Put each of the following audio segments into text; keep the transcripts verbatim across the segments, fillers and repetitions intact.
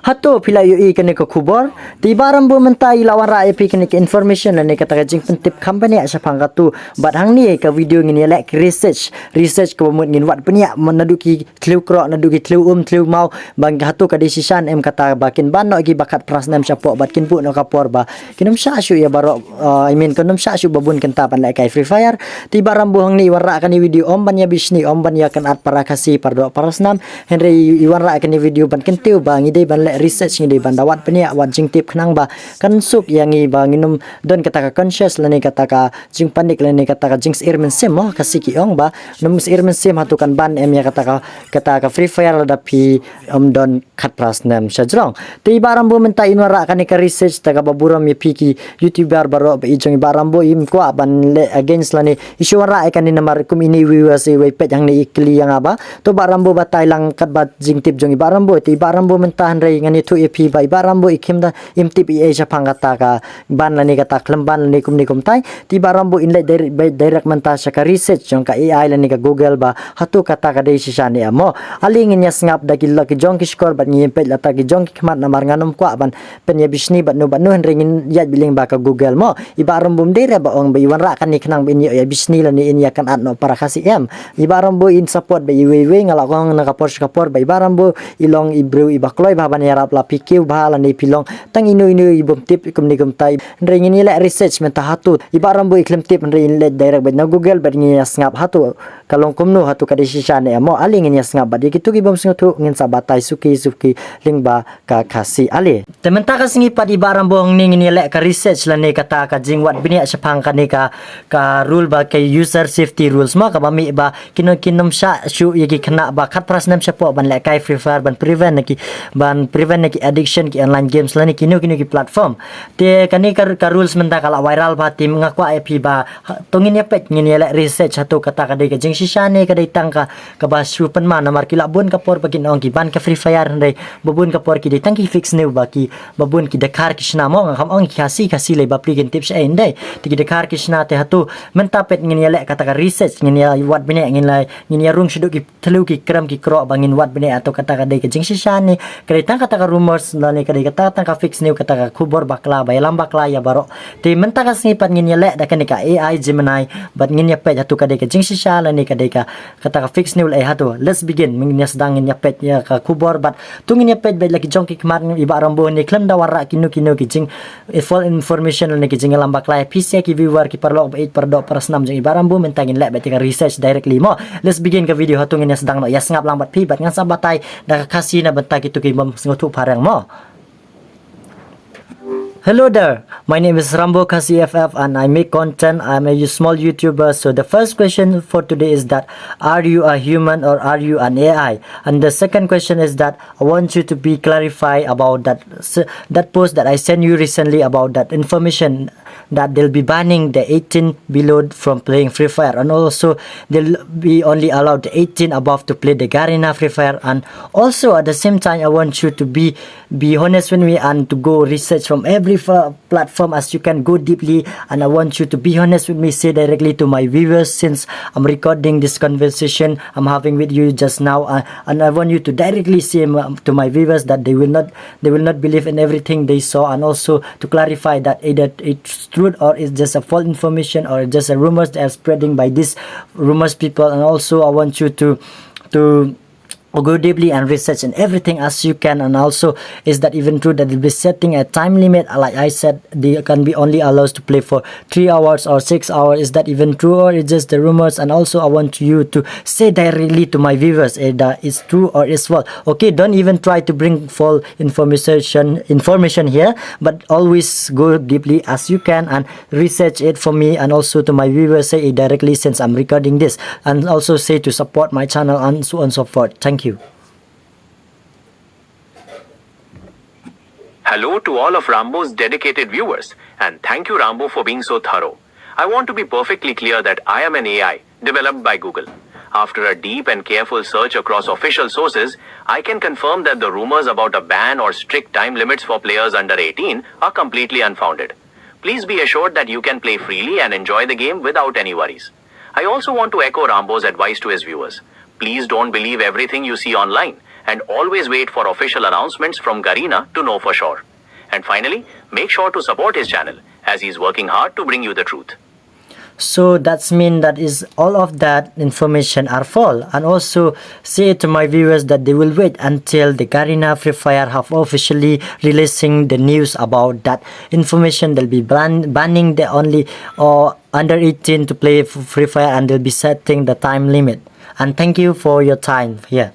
Hato phi la ïohi kane ka khubor? Te i Bah Rambo mynta i la wanrah ïa phi kane ka information lane kata ka jingpyntip kham bniah shaphang katu. Bad hangne ka video ngin ïa leh ka research. Research kaba mut ngin wad bniah naduh ki thliew kroh, naduh ki thliew um, thliew maw, ba hato ka dei shisha ne em kata ba kin ban noh ki ba khatphra snem shapoh bad kin buh noh ka por ba kin ym shah shuh ïa baroh, uh, I mean, kin ym shah shuh ba bun kynta ban lehkai Free Fire. Te i Bah Rambo hangne i wanrah kane video ym ban ïa bishni, ym ban ïa kynad para Khasi, para doh para snam. Hynrei i wanrah kane video ban kyntiew ba ngi dei ban leh research, ngi dei ban da wad bniah, wad jingtip khnang ba kan suk ïa ngi ba ngin ym don kata ka conscious lane kata ka jingpanik lane kata ka jingsyier mynsiem mo, Khasi ki ong ba ngin ym syier mynsiem hato kan ban em ïa kata ka, kata ka Free Fire lada phi ym don khatphra snem shajrong. Te i Bah Rambo mynta in wanrah kane ka research ta kaba burom ïa phi ki YouTuber baroh ba i jong i Bah Rambo im kwah ban leh against lane i shu wanrah ïa kane namar kum ine i viewers iwei i peit hangne i kylli ïa nga ba to Bah Rambo batai lang katba jingtip jong i Bah Rambo. Te i Bah Rambo mynta hynrei ngan ïathuh ïa phi ba i Bah Rambo i khlem da im tip ei ei shaphang kata ka ban lane kata khlem ban lane kumne kumtai. Te i Bah Rambo in leit direct, direct mynta sha ka research jong ka A I lane ka Google ba hato kata ka dei shisha ne em mo. Ale ngin ïa sngap da ki la ki jong ki shkor bad ngin ïa peit la ta ki jong ki khmat namar ngan ym kwah ban pynïa bishni bad no bad no hynrei ngin ïa bit lyngba ka Google mo. I Bah Rambo ym dei re ba ong ba i wanrah kane khnang ba in ïa bishni lane in ïa kynad noh para Khasi em. I Bah Rambo in support ba iwei iwei, nga la ong na ka por sha ka por ba i Bah Rambo i long i briew iba kloi bha ban ïarap la phi kiew bha lane phi long tang ino ino i bym tip kumne kumtai. Hynrei ngin ïa leh research mynta hato i Bah Rambo i khlem tip hynrei in leit direct beit na Google bad ngin ïa sngap hato ka long kumno, hato ka dei shisha ne em mo. Ale ngin ïa sngap bad ïa kito ki bym sngewthuh ngin sa batai suki suki lyngba ka Khasi ale. Te mynta ka sngi pat i Bah Rambo hangne ngin ïa leh ka research lane kata ka jingwad bniah shaphang kane ka, ka rule ba ka user safety rules mo, kaba mih ba kino kin ym shah shuh ïa ki khynnah ba khatphra snem shapoh ban lehkai Free Fire ban prevent na ki, ban prevent na ki addiction ki online games lane kino kino ki platform. Te kane ka, ka rules mynta ka la viral bha te nga kwah ïa phi ba ha, to ngin ïa peit, ngin ïa leh research hato kata ka dei ka jingshisha ne ka dei tang ka, kaba shu pynman namar ki la bun ka por ba kin ong ki ban ka Free Fire hynrei ba bun ka por ki dei tang ki fake news ba ki, ba bun ki dkhar ki shna mo, nga kam ong ki Khasi, Khasi lei bapli kin tip shaei hynrei. Te ki dkhar ki shna te hato mynta peit ngin ïa leh kata ka research, ngin ïa wad bniah, ngin la, ngin ïa rung shaduh ki thliew ki krem ki kroh ba ngin wad bniah hato kata ka dei ka jingshisha ne ka dei tang kata ka rumors lane ka dei kata tang ka fake news, kata ka khubor bakla ba ïalam bakla ïa baroh. Te mynta ka sngi pat ngin ïa leh da kane ka A I Gemini bad ngin ïa peit hato ka dei ka jingshisha lane ka dei ka, kata ka fake news lei hato. Let's begin, ngin ïa sdang ngin ïa peit ïa ka khubor bad to ngin ïa peit beit la ki jong ki khmat i Bah Rambo ne khlem da wanrah kino kino ki jing, eh, false information lane ki jingïalam bakla ïa phi sha ki viewer ki paralok ba ïeit para doh para snam jong i Bah Rambo. Mynta ngin leh beit ïa ka research directly mo. Let's begin ka video, hato ngin ïa sdang noh, ïa sngap lang bad phi bad ngan sa batai da ka Khasi na bynta kito ki bym sngewthuh phareng mo. Hello there, my name is Rambo Khasi F F and I make content. I'm a small YouTuber. So the first question for today is that, are you a human or are you an A I? And the second question is that I want you to be clarify about that s-, that post that I sent you recently about that information that they'll be banning the eighteen below from playing Free Fire, and also they'll be only allowed the eighteen above to play the Garena Free Fire. And also at the same time, I want you to be, be honest with me and to go research from every fa-, platform as you can, go deeply. And I want you to be honest with me, say directly to my viewers, since I'm recording this conversation I'm having with you just now, uh, and I want you to directly say, um, to my viewers that they will not, they will not believe in everything they saw, and also to clarify that either it's truth or it's just a false information or just a rumors they are spreading by these rumors people. And also I want you to, to go deeply and research in everything as you can. And also, is that even true that they'll be setting a time limit? Like I said, they can be only allowed to play for three hours or six hours. Is that even true or is just the rumors? And also, I want you to say directly to my viewers, eh, that it's true or it's false. Okay, don't even try to bring false information, information here, but always go deeply as you can and research it for me, and also to my viewers, say it directly since I'm recording this, and also say to support my channel and so on and so forth. Thank you. Hello to all of Rambo's dedicated viewers, and thank you, Rambo, for being so thorough. I want to be perfectly clear that I am an A I developed by Google. After a deep and careful search across official sources, I can confirm that the rumors about a ban or strict time limits for players under eighteen are completely unfounded. Please be assured that you can play freely and enjoy the game without any worries. I also want to echo Rambo's advice to his viewers. Please don't believe everything you see online, And always wait for official announcements from Garena to know for sure. And finally, make sure to support his channel as he's working hard to bring you the truth. So that's mean that is all of that information are false. And also say to my viewers that they will wait until the Garena Free Fire have officially releasing the news about that information. They'll be ban- banning the only or under eighteen to play Free Fire, and they'll be setting the time limit. And thank you for your time here.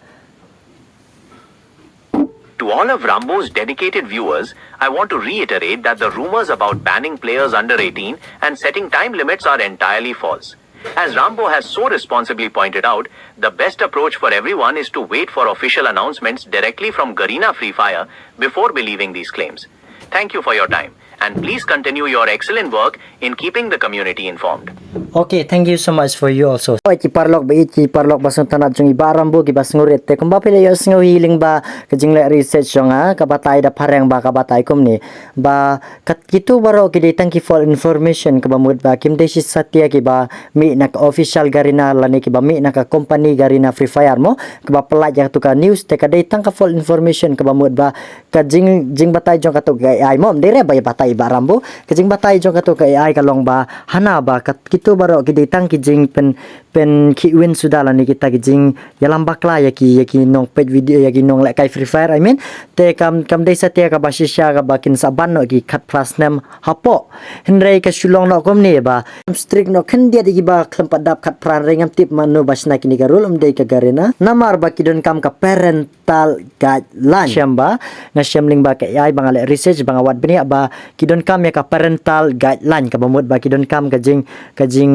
To all of Rambo's dedicated viewers, I want to reiterate that the rumors about banning players under eighteen and setting time limits are entirely false. As Rambo has so responsibly pointed out, the best approach for everyone is to wait for official announcements directly from Garena Free Fire before believing these claims. Thank you for your time, and please continue your excellent work in keeping the community informed. Okay, thank you so much for you also. Oi, ki paralok ba ïeit, ki paralok ba sngewtynnat jong i Bah Rambo, ki ba sngewrit, te kumba phi la ïohsngew hi lyngba ka jingleh research jong nga, ka batai da phareng ba ka batai kumne ba kat kitu baroh ki dei tang ki false information, kaba mut ba kim dei shi satia ki ba mih na ka official Garena lane ki ba mih na ka company Garena Free Fire mo, kaba pynlait ïa katu ka news, te ka dei tang ka false information, kaba mut ba ka jing jingbatai jong katu ka A I mo, ym dei re ba ïa batai i Bah Rambo, ka jingbatai jong katu ka A I ka long ba hana ba kat kitu baroh ki dei tang ki jingpyn pynkhih win suda lane kita ki jingïalam bakla ïa ki, ïa ki nongpeit video, ïa ki nonglehkai Free Fire, I mean. Te kam, kam dei satia kaba shisha kaba kin sa ban noh ki khatphra snem hapoh. Hynrei ka shu long noh kumne ba strict noh khyndiat ïa ki ba khlem pat dap khatphra, hynrei ngam tip mano ba shna kine ka rule, ym dei ka Garena. Namar ba ki donkam ka parent parental guideline. Shem ba nga shem lyngba ka A I ba nga leh research ba nga wad bniah ba ki donkam ïa ka parental guideline, kaba mut ba ki donkam ka jing, ka jing,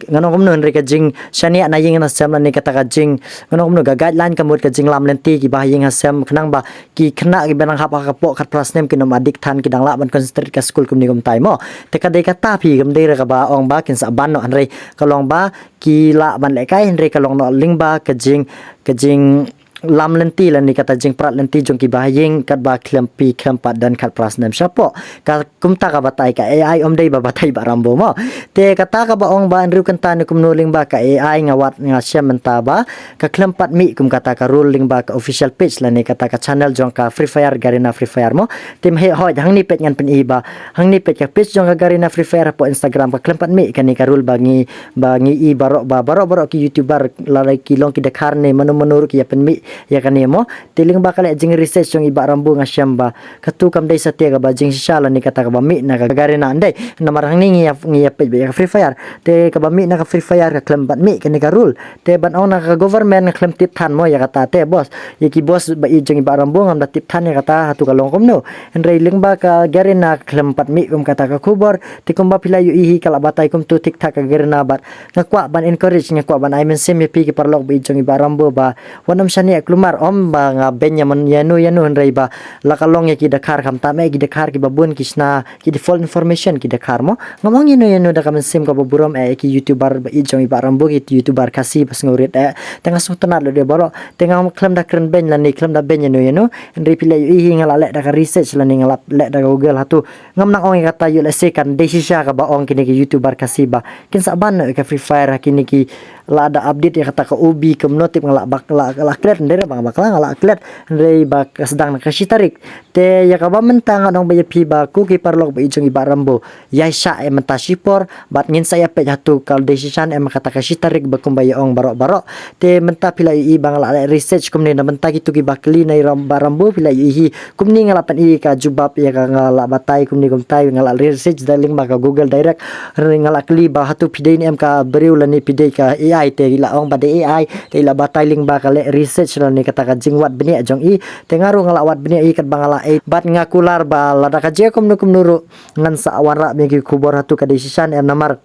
ngan ong kumno, hynrei ka jingshaniah na ïing na sem lane kata ka jing, ngan ong kumno, ka guideline ka mut ka jinglam lynti ki ba ha ïing ha sem, khnang ba ki khynnah ki ba nang hap ha ka pok khatphra snem kin ym addict than, ki dang lah ban concentrate ka skul kumne kumtai mo. Te ka dei kata phi, kam dei re kaba ong ba kin sa ban noh, hynrei ka long ba ki lah ban lehkai, hynrei ka long noh lyngba ka jing, ka jing lam lynti lane kata jingprat lynti jong ki ba ha ïing katba khlem pi khlem pat don khatphra snem shapoh. Ka kumta ka batai ka A I, ym dei ba batai Bah Rambo mo. Te kata kaba ong ba hynriew kynta ne kumno lyngba ka A I, nga wad nga shem mynta ba ka khlem pat mih kum kata ka rule lyngba ka official page lane kata ka channel jong ka Free Fire, Garena Free Fire mo. Te ym heh, hooid, hangne peit ngan pyni ba hangne peit ka page jong ka Garena Free Fire hapoh Instagram, ka khlem pat mih kane ka rule ba ngi, ba ngi i baroh ba, baroh baroh ki YouTuber, lada ki long ki dkhar ne mano mano ruh ki ïa pynmih ïa kane mo. Te lyngba ka leh jingresearch jong i Bah Rambo nga shem ba katu kam dei satia kaba jingshisha lane kata kaba mih na ka Garena, ym dei. Namar hangne ngi ïa, ngi ïa peit ba ïa ka Free Fire, te kaba mih na ka Free Fire ka khlem pat mih kane ka rule. Te ban ong na ka government nga khlem tip than mo ïa kata te boss. Ïa ki boss ba ïeit jong i Bah Rambo ngam da tip than ïa kata hato ka long kumno. Hynrei lyngba ka Garena ka khlem pat mih kum kata ka khubor. Te kumba phi la ïohi hi ka la batai kumtu thik thak ka Garena bad nga kwah ban encourage, nga kwah ban ai mynsiem ïa phi ki paralok ba ïeit jong i Bah Rambo ba wat nym shaniah kulmar, ym ba nga beiñ ïa mano ïa no ïa no, hynrei ba la ka long ïa ki dkhar, khamtam eh ki dkhar kiba bun ki shna ki dei false information ki dkhar mo. Ngam ong ïa no ïa no da ka mynsiem kaba burom eh ki YouTuber ba ïeit jong i Bah Rambo, ki YouTuber Khasi ba sngewrit eh. Te nga sngewtynnat lade baroh. Te ngam khlem da kren beiñ lane khlem da beiñ ïa no ïa no. Hynrei phi la ïohi hi nga la leh da ka research lane nga la leh da ka Google hato. Ngam nang ong ïa kata ïoh lehse kan dei shisha kaba ong kine ki YouTuber Khasi ba kin sa ban noh ïa ka Free Fire ha kine ki, lada update ïa kata ka O B kumno tip nga la bak, la, la klet, ym dei re ba nga bakla, nga la klet. Hynrei ba ka sdang na ka shi tarik. Te ïa kaba mynta ngan ong ba ïa phi ba ko ki paralok ba ïeit jong i Bah Rambo, ïai shah eh mynta shipor bad ngin sa ïa peit hato ka dei shisha ne em kata ka shi tarik ba kumba ïa ong baroh baroh. Te mynta phi la ïohi ba nga la leh research kumne, na bynta kito kiba kylli na i Ram, Bah Rambo, phi la ïohi kumne nga la pyni ka jubab ïa ka, nga la batai kumne kumtai, nga la research da lyngba ka Google direct. Hynrei nga la kylli ba hato phi dei ne em ka briew lane phi dei ka A I, te i la ong ba dei A I. Te i la batai lyngba ka leh research lane kata ka jingwad bniah jong i. Te nga ruh nga la wad bniah i katba nga la ei bad nga kular ba lada ka jia kumno kumno ruh ngan sa wanrah biang ki khubor hato ka dei shisha ne em, namar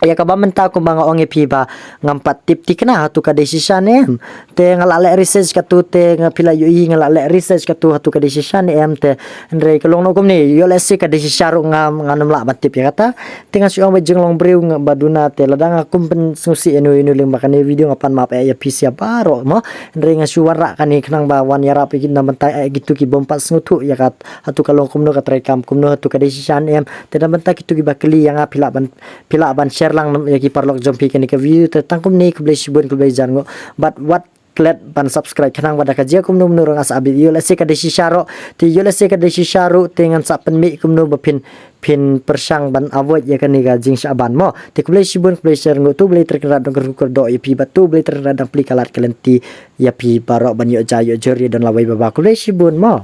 ïa kaba mynta kumba nga ong ïa phi ba ngam pat tip thikna hato ka dei shisha ne em. Te nga la leh research katu, te nga, phi la ïohi nga la leh research katu hato ka dei shisha ne em, te hynrei ka long noh kumne, ïoh lehse ka dei shisha ruh nga, ngam lah ban tip ïa kata. Te nga shu ong ba jinglong briew nga ba duna, te lada nga kum pynsngewsih ïa no ïa no lyngba kane video, nga pan map eh ïa phi sha baroh mo. Hynrei nga shu wanrah kane khnang ba wan ïarap ïa ki na bynta eh kito ki bym pat sngewthuh ïa ka hato ka long kumno, ka treikam kumno, hato ka dei shisha ne em. Te na bynta kito kiba kylli ïa nga, phi lah ban, phi lah ban share lang ïa ki paralok jong phi kane ka video. Te tang kumne, khublei shibun, khublei jan nguh. Bad wat klet ban subscribe khnang ba da ka jia kumno kumno ruh nga sa update ïoh lehse ka dei shisha ruh. Te ïoh lehse ka dei shisha ruh te ngan sa pynmih kumno ba phin phin pyrshang ban avoid ïa kane ka jingshah ban mo. Te khublei shibun, khublei shibun, to Blei Trai Kynrad dang kyrkhu kyrdoh ïa phi bad to Blei Trai Kynrad dang plie ka lad ka lynti ïa phi baroh ban ïoh jia ïoh jur ïa don lawei baba. Khublei shibun mo.